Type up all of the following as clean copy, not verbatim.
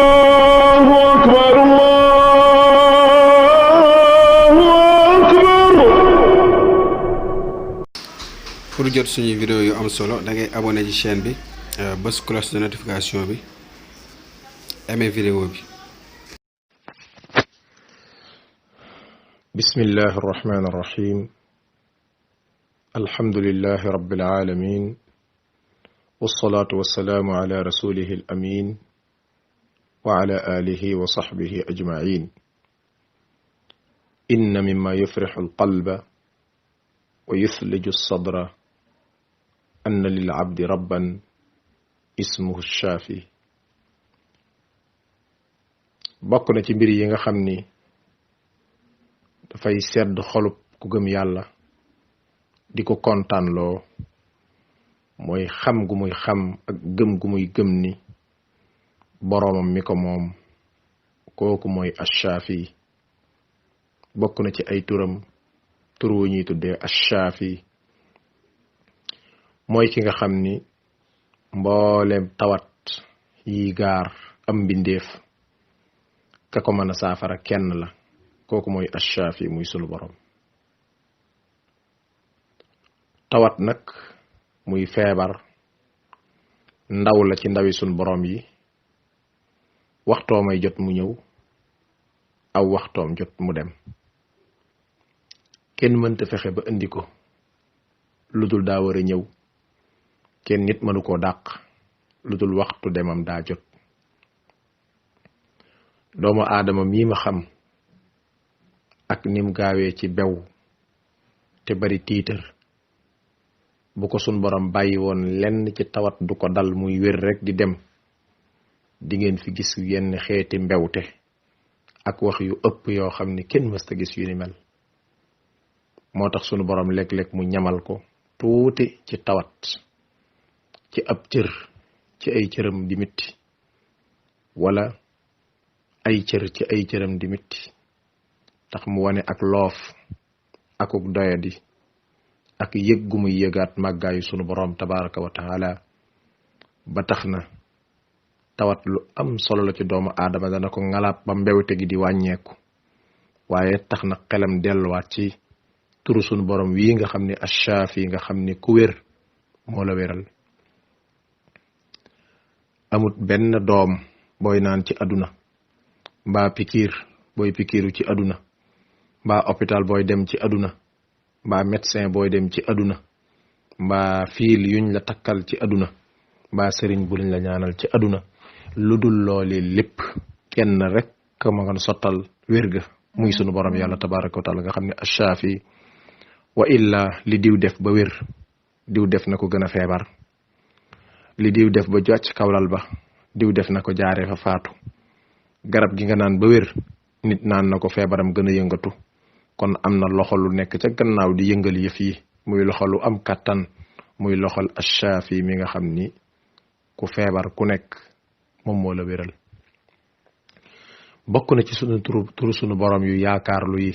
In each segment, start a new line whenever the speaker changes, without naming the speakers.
الله أكبر الله أكبر.
pour jot suñu vidéo yu am solo da ngay abonné ci chaîne bi bës cloche de notification bi aimé vidéo bi.
bismillahi irrahmani irrahim alhamdulilahi rabbil alamin wasalaatu wasalaamu ala rasulihi al amin wa ala alihi wa sahbihi ajmain inna mimma yufrixu alqalba wa yuthliju alsadra anna lil abdi rabban ismuhu shaafi. bokk na ci mbir yi nga xam ni dafay sedd xolub ku gëm yàlla di ko kontaanloo mooy xam gu muy xam ak gëm gu muy gëm ni boroomam mi ko moom kooku mooy ashaafi. bokk na ci ay turam tur wu ñuy tuddee ashaafi mooy ki nga xam ni mboolem tawat yi gaar am mbindeef ka ko mën a saafara kenn la, kooku mooy ashaafi muy sunu borom. tawat nag muy feebar ndaw la ci ndawi sunu borom yi, waxtoomay jot mu ñëw aw waxtoom jot mu dem. kenn mënta fexe ba indi ko lu dul daa war a ñëw, kenn nit mënu koo dàq lu dul waxtu demam daa jot. doomu aadama mii ma xam ak nim gaawee ci bew te bari tiitar, bu ko sun borom bàyyi woon lenn ci tawat du ko dal muy wér rek di dem, di ngeen fi gis yenn xeeti mbewte ak wax yu ëpp yoo xam ni kenn mësta gis yu ni mel. moo tax sunu borom léeg-léeg mu ñamal ko tuuti ci tawat ci ab cër ci ay cëram di mitti, wala ay cër ci ay cëram di mitti, tax mu wane ak loof akuk doyadi ak yëg gu muy yëgaat màggaayu sunu borom tabaraka wa taala. ba tax na tawat lu am solo la ci doomu aadama, dana ko ngalaab ba mbewte gi di wàññeeku, waaye tax na xelam delluwaat ci turu sunu borom wii nga xam ni ashaafi, nga xam ni ku wér moo la wéral. amut benn doom booy naan ci àdduna, mbaa pikiir booy pikiiru ci àdduna, mbaa hôpital booy dem ci àdduna, mbaa médecin booy dem ci àdduna, mbaa fiil yuñ la takkal ci àdduna, mbaa sëriñ bu luñ la ñaanal ci àdduna, lu dul loole lépp kenn rek ma nga sottal wér ga muy sunu borom yàlla tabaraka wa taala, nga xam ne ashaafi. wa illa li diw def ba wér, diw def na ko gën a feebar. li diw def ba jocc kawlal ba, diw def na ko jaaree fa faatu. garab gi nga naan ba wér, nit naan na ko feebaram gën a yëngatu. kon am na loxo lu nekk ca gannaaw di yëngal yëf yi, muy loxo lu am kàttan, muy loxol ashaafi mi nga xam ni ku feebar ku nekk moom moo la wéral. bokk na ci sunu turu sunu borom yu yaakaar lu yi,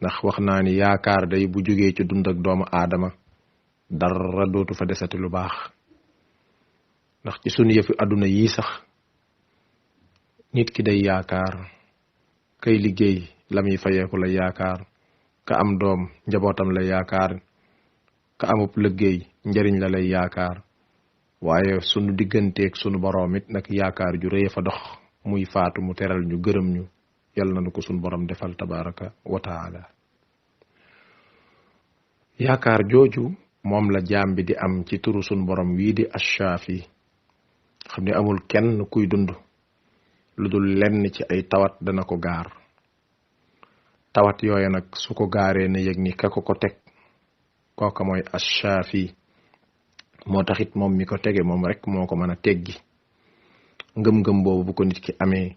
ndax wax naa ni yaakaar day bu jógee ci dund ak doomu aadama dara dootu fa desati lu baax. ndax ci sunu yëfi àdduna yii sax nit ki day yaakaar, kay liggéey la muy fayeeku la yaakaar, ka am doom njabootam la yaakaar, ka amub liggéey njariñ la lay yaakaar. waaye sunu digganteeg sunu boroom it nag yaakaar ju rëy fa dox, muy faatu mu teral ñu gërëm ñu. yàlla na nu ko sunu borom defal tabaraka wa taala. yaakaar jooju moom la jaam bi di am ci turu sunu borom wii di ashaafi, xam ne amul kenn kuy dund lu dul lenn ci ay tawat dana ko gaar. tawat yooya nag su ko gaaree na yëg ni ka ko teg kooka mooy ashaafi. moo taxit moom mi ko tege moom rek moo ko mën a teggi. ngëm-ngëm boobu bu ko nit ki amee,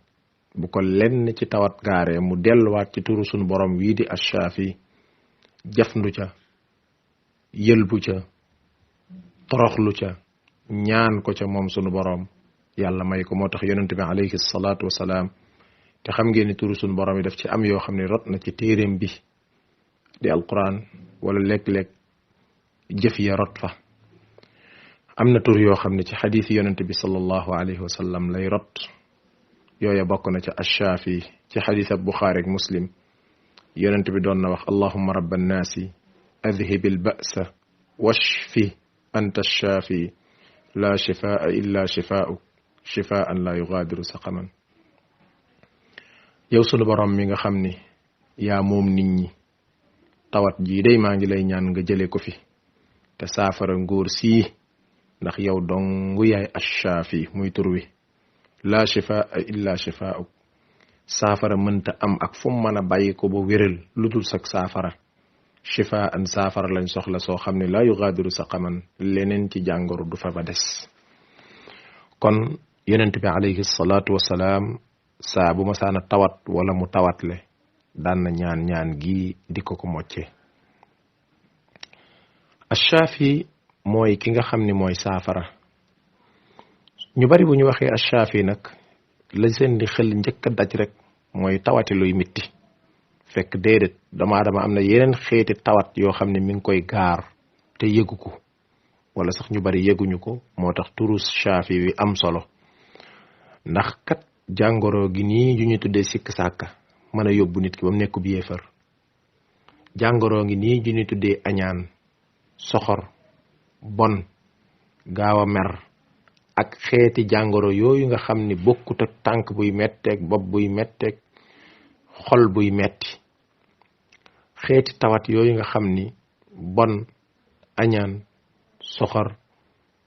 bu ko lenn ci tawat gaaree mu delluwaat ci turu sunu borom wii di ashaafi, jafndu ca, yëlbu ca, toroxlu ca, ñaan ko ca moom sunu borom, yàlla may ko. moo tax yonente bi alayhi salaatu wasalaam, te xam ngeen ni turu sunu borom yi daf ci am yoo xam ne rot na ci téeréem bi di alquran, wala léeg-léeg jëf ya rot fa. am na tur yoo xam ne ci xadiis yonente bi sallallahu alayhi wa sallam lay rot yooya bokk na ca ashaafi ci xadiis ab buxaari ak muslim yonente bi doon na wax allahumma rabba annaasi adhib alba'sa washfi anta ashaafi la shifaa illa shifaa'uk shifaan la yugaadiru saqaman yow sunu borom mi nga xam ni yaa moom nit ñi tawat jii day maa ngi lay ñaan nga jële ko fi te saafara nguur sii ndax yow dongu yaay ashaafi muy tur wi la shifaa illa shifaa'uk saafara mënta am ak fu mu mën a bàyyi ko ba wéral lu dul sak saafara shifaan saafara lañ soxla soo xam ne la yugaadiru saqaman leneen ci jàngoro du fa ba des kon yonent bi alayhi salaatu wasalaam saa bu ma saana tawat wala mu tawatle daan na ñaan gi di ko mocce ashaafi mooy ki nga xam ni mooy saafara ñu bari bu ñu waxee ashaafi nag lañ seen di xel njëkk a daj rek mooy tawati luy mitti fekk déedéet doomu aadama am na yeneen xeeti tawat yoo xam ne mi ngi koy gaar te yëgu ko wala sax ñu bari yëguñu ko moo tax turu shaafi wi am solo ndax kat jàngoro gi nii yu ñu tuddee sikk sàkka mën a yóbbu nit ki ba mu nekk bu yéefar jàngoro ngi nii yu ñu tuddee añaan soxor bon gaaw a mer ak xeeti jàngoro yooyu nga xam ni bokkut ak tànk buy metteeg bopp buy metteeg xol buy metti xeeti tawat yooyu nga xam ni bon añaan soxor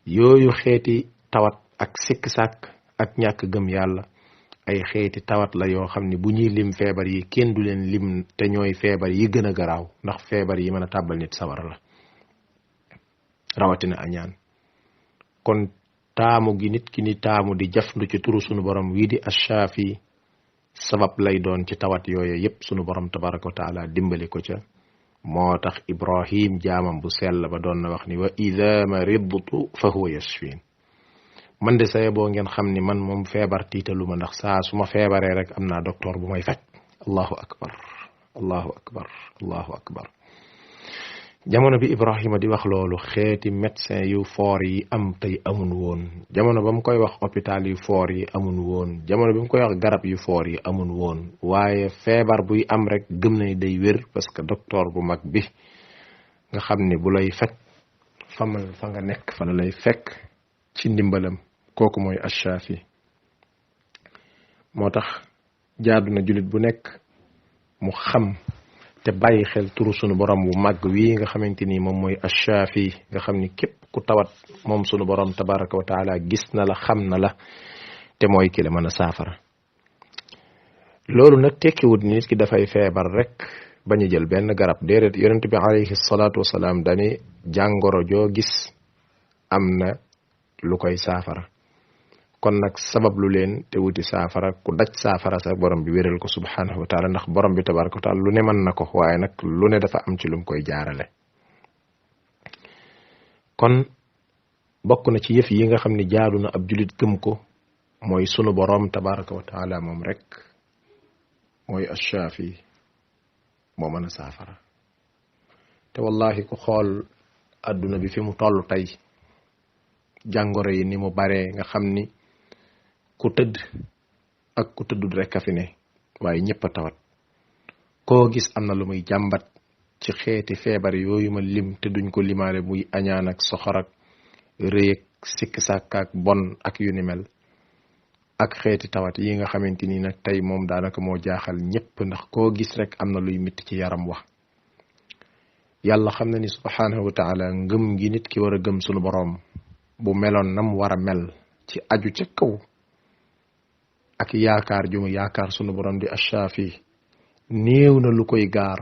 yooyu xeeti tawat ak sikk sàkk ak ñàkk gëm yàlla ay xeeti tawat la yoo xam ni bu ñuy lim feebar yi kenn du leen lim te ñooy feebar yi gën a garaaw ndax feebar yi mën a tàbbal nit sawar la rawatina añaan kon taamu gi nit ki ni taamu di jafndu ci turu sunu borom wii di ashaafi sabab lay doon ci tawat yooyu yépp sunu borom tabaraka wa taala dimbali ko ca moo tax ibrahim jaamam bu sell ba doon na wax ni wa ida maridtu fa huwa yashfin man de saye boo ngeen xam ni man moom feebar tiitalu ma ndax saa su ma feebaree rek am naa docteur bu may faj allahu akbar allahu akbar allahu akbar jamono bi ibrahima di wax loolu xeeti médecin yu foor yi am tey amun woon jamono ba mu koy wax hôpital yu foor yi amun woon jamono bi mu koy wax garab yu foor yi amun woon waaye feebar buy am rek gëm na ni day wér parce que docteur bu mag bi nga xam ni bu lay fekk fa nga nekk fa la lay fekk ci ndimbalam kooku mooy ashaafi moo tax jaadu na jullit bu nekk mu xam te bàyyi xel turu sunu borom bu màgg wii nga xamante ni moom mooy ashaafi nga xam ni képp ku tawat moom sunu borom tabaraka wa taala gis na la xam na la te mooy ki la mën a saafara loolu nag tekkiwut ni nit ki dafay feebar rek bañ a jël benn garab déedéet yonent bi alayhi salaatu wasalaam dani jàngoro joo gis am na lu koy saafara kon nag sabab lu leen te wuti saafara ku daj saafara sa borom bi wéral ko subhanahu wa taala ndax borom bi tabaraka wa taala lu ne mën na ko waaye nag lu ne dafa am ci lum koy jaarale kon bokk na ci yëf yi nga xam ni jaadu na ab julit gëm ko mooy sunu borom tabaraka wa taala moom rek mooy ashaafi moo mën a saafara te wallahi ku xool adduna bi fi mu toll tey jàngoro yi ni mu baree nga xam ni ku tëdd ak ku tëddut rek a fi ne waaye ñëpp a tawat koo gis am na lu muy jàmbat ci xeeti feebar yooyu ma lim te duñ ko limaale muy añaan ak soxor ak rëy ak sikk sàkk ak bon ak yu ni mel ak xeeti tawat yi nga xamante ni nag tey moom daanaka moo jaaxal ñëpp ndax koo gis rek am na luy mitti ci yaram wax yàlla xam na ni subhanahu wa taala ngëm gi nit ki war a gëm sunu boroom bu meloon nam war a mel ci aju ca kaw ak yaakaar ju mu yaakaar sunu borom di ashaafi néew na lu koy gaar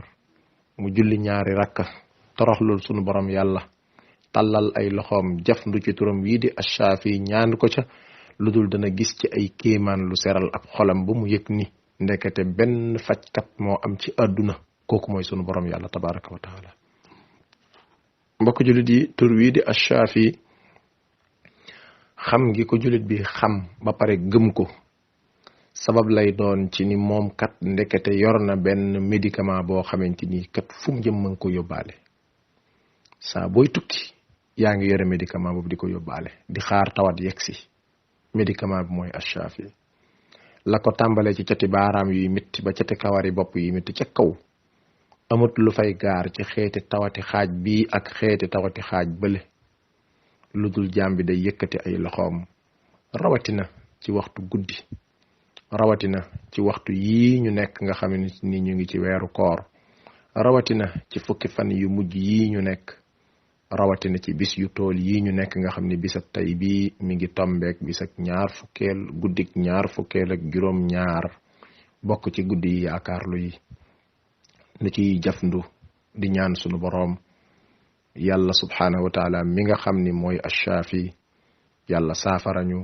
mu julli ñaari rakka toroxlul sunu borom yàlla tallal ay loxoom jaf ndu ci turam wii di ashaafi ñaan ko ca lu dul dana gis ci ay kéemaan lu seral ab xolam ba mu yëg ni ndekete benn fajkat moo am ci àdduna kooku mooy sunu borom yàlla tabaraka wa taala mbokk jullit yi tur wii di ashaafi xam gi ko jullit bi xam ba pare gëm ko sabab lay doon ci ni moom kat ndekete yor na benn médicament boo xamante ni kat fu mu jëm mën ko yóbbaale saa booy tukki yaa ngi yore médicament boobu di ko yóbbaale di xaar tawat yegsi médicament bi mooy ash-shafi la ko tàmbalee ci cati baaraam yuy métti ba cati kawari bopp yi métti ca kaw amut lu fay gaar ci xeeti tawati xaaj bii ak xeeti tawati xaaj bële lu dul jaam bi day yëkkati ay loxoom rawatina ci waxtu guddi rawatina ci waxtu yii ñu nekk nga xam ni ñu ngi ci weeru koor rawatina ci fukki fan yu mujj yii ñu nekk rawatina ci bis yu tool yii ñu nekk nga xam ni bisab tey bii mi ngi tombeek bis ak guddik ñaar fukkeel ak juróom ñaar bokk ci guddi yi yaakaarlu yi nu ciy jafndu di ñaan sunu boroom yàlla subhaanahu wa taala mi nga xam ni mooy ash-shafi yàlla saafarañu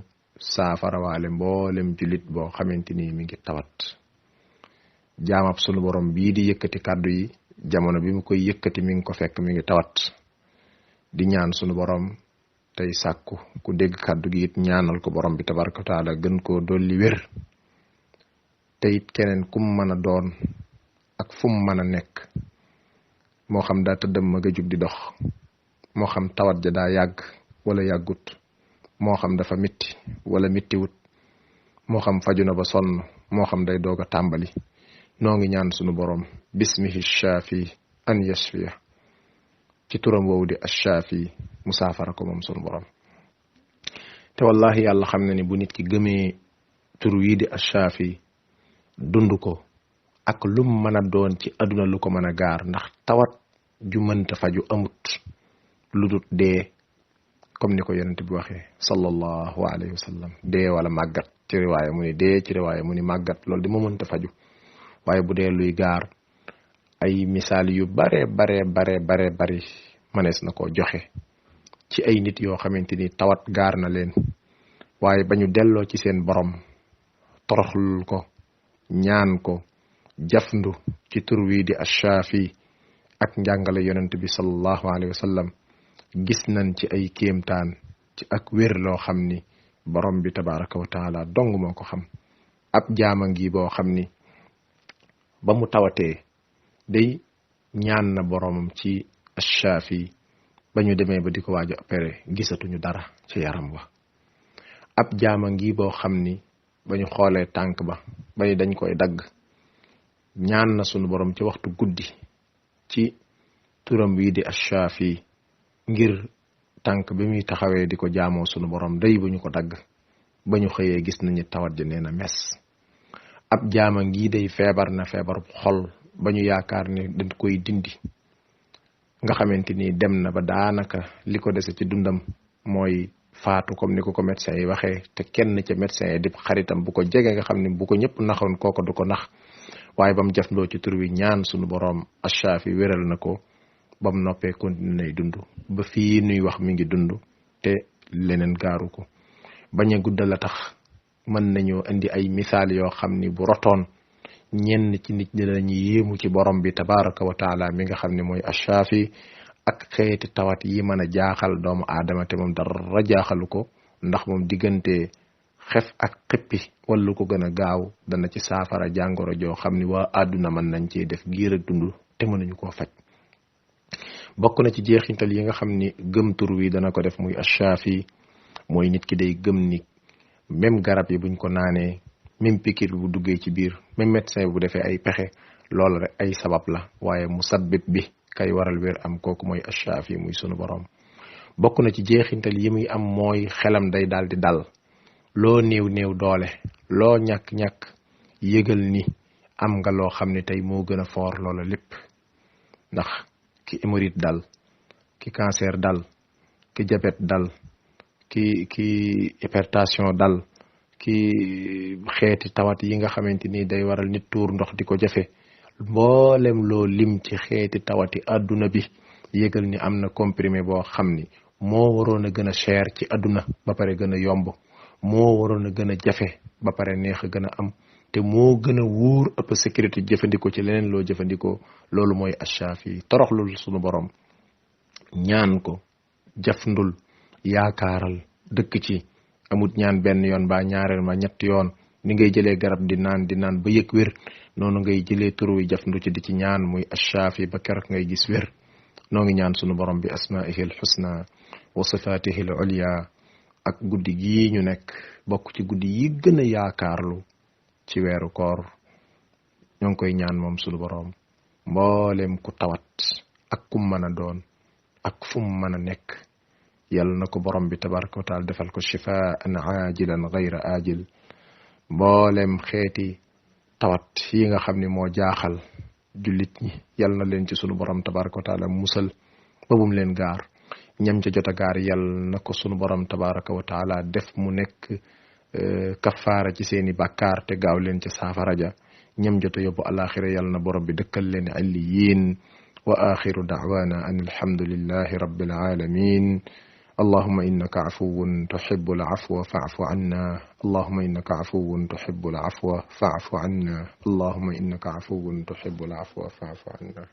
saafarawaale mboolem julit boo xamante ni mi ngi tawat jaamab sunu borom bii di yëkkati kàddu yi jamono bi mu koy yëkkati mi ngi ko fekk mi ngi tawat di ñaan sunu borom tey sàkku ku dégg kàddu gi it ñaanal ko borom bi tabaraka wa taala gën koo dolli wér te it keneen kum mën a doon ak fu mu mën a nekk moo xam daa tëddam ma nga jug di dox moo xam tawat ja daa yàgg wala yàggut moo xam dafa mitti wala mittiwut moo xam faju na ba sonn moo xam day doog a tàmbali noo ngi ñaan sunu borom bismihi shafi an yashfiya ci turam woowu di ash-shafi musaafara ko moom sunu borom te wallahi yàlla xam na ni bu nit ki gëmee tur wii di ash-shafi dund ko ak lum mën a doon ci aduna lu ko mën a gaar ndax tawat ju mënta faju amut lu dut dee comme ni ko yonent bi waxee sallallahu alayhi wa sallam dee wala màggat ci riwaaya mu ni dee ci riwaaya mu ni màggat loolu di ma mënta faju waaye bu dee luy gaar ay misaal yu bare bari mënees na koo joxe ci ay nit yoo xamante ni tawat gaar na leen waaye ba ñu delloo ci seen borom toroxlul ko ñaan ko jafndu ci tur wi di ash-shafi ak njàngale yonent bi sallallahu alayhi wa sallam gis nañ ci ay kéemtaan ci ak wér loo xam ni borom bi tabaraka wa taala dong moo ko xam ab jaama ngi boo xam ni ba mu tawatee day ñaan na boromam ci ash-shafi ba ñu demee ba di ko waaj a opéré gisatuñu dara ci yaram wa ab jaama ngi boo xam ni ba ñu xoolee tànk ba ni dañ koy dagg ñaan na sunu borom ci waxtu guddi ci turam wi di ash-shafi ngir tànk bi muy taxawee di ko jaamoo sunu borom day bu ñu ko dagg ba ñu xëyee gis nañu tawat ji nee na mes ab jaama ngi day feebar na feebar xol ba ñu yaakaar ne dañ koy dindi nga xamante ni dem na ba daanaka li ko dese ci dundam mooy faatu comme ni ko médecin yi waxee te kenn ca médecin yi di xaritam bu ko jege nga xam ne bu ko ñëpp naxoon kooko du ko nax waaye ba mu jafndoo ci tur wi ñaan sunu borom ash-shafi wéral na ko ba mu noppee continué nay dund ba fii nuy wax mi ngi dund te leneen gaaru ko bañ a guddal la tax mën nañoo indi ay misaal yoo xam ni bu rotoon ñenn ci nit ñi dañu yéemu ci borom bi tabaraka wa taala mi nga xam ne mooy ash-shafi ak xeeti tawat yi mën a jaaxal doomu aadama te moom dara jaaxalu ko ndax moom diggante xef ak xippi wala ko gën a gaaw dana ci saafara jàngoro joo xam ni waa àdduna mën nañ cee def giir ak dund te mënuñu koo faj bokk na ci jeexintal yi nga xam ni gëm tur wi dana ko def muy ash-shafi mooy nit ki day gëm ni même garab yi buñ ko naanee même piqûre bu duggee ci biir même médecin bu defee ay pexe loolu rek ay sabab la waaye musabbib bi kay waral wér am kooku mooy ash-shafi muy sunu borom bokk na ci jeexintal yi muy am mooy xelam day daal di dal loo néew doole loo ñàkk yëgal ni am nga loo xam ne tey moo gën a foor loola lépp ndax ki hémorroïde dal ki cancer dal ki diabète dal ki hypertension dal ki xeeti tawat yi nga xamante ni day waral nit tuur ndox di ko jafe mboolem loo lim ci xeeti tawati adduna bi yëgal ni am na comprimé boo xam ni moo waroon a gën a cher ci adduna ba pare gën a yomb moo waroon a gën a jafe ba pare neex a gën a am te moo gën a wóor ëpp sécurité jëfandikoo ci leneen loo jëfandikoo loolu mooy ash-shafi toroxlul sunu borom ñaan ko jafndul yaakaaral dëkk ci amut ñaan benn yoon ba ñaareel ma ñett yoon ni ngay jëlee garab di naan ba yëg wér noonu ngay jëlee turu wi jafndu ci di ci ñaan muy ash-shafi ba keroog ngay gis wér noo ngi ñaan sunu borom bi asma'ihi al-husna wa sifaatihi al ulya ak guddi gii ñu nekk bokk ci guddi yi gën a yaakaarlu ci weeru koor ñoo ngi koy ñaan moom sunu boroom mboolem ku tawat ak kum mën a doon ak fu mu mën a nekk yàlla na ko borom bi tabaraka wa taala defal ko shifaan aajilan gayra aajil mboolem xeeti tawat yi nga xam ne moo jaaxal jullit ñi yàlla na leen ci sunu borom tabaraka wa taala musal ba bum leen gaar ñam ca jot a gaar yàlla na ko sunu borom tabaraka wa taala def mu nekk kafaara ci seeni bàkkaar te gaaw leen ca saafara ja ñam jot a yóbbu alaxira yàlla na borom bi dëkkal leen alliyin wa axiru da'wana an alhamdulillahi rabbil alamin اللهم إنك عفو تحب العفو فاعف عنا اللهم إنك عفو تحب العفو فاعف عنا اللهم إنك عفو تحب العفو فاعف عنا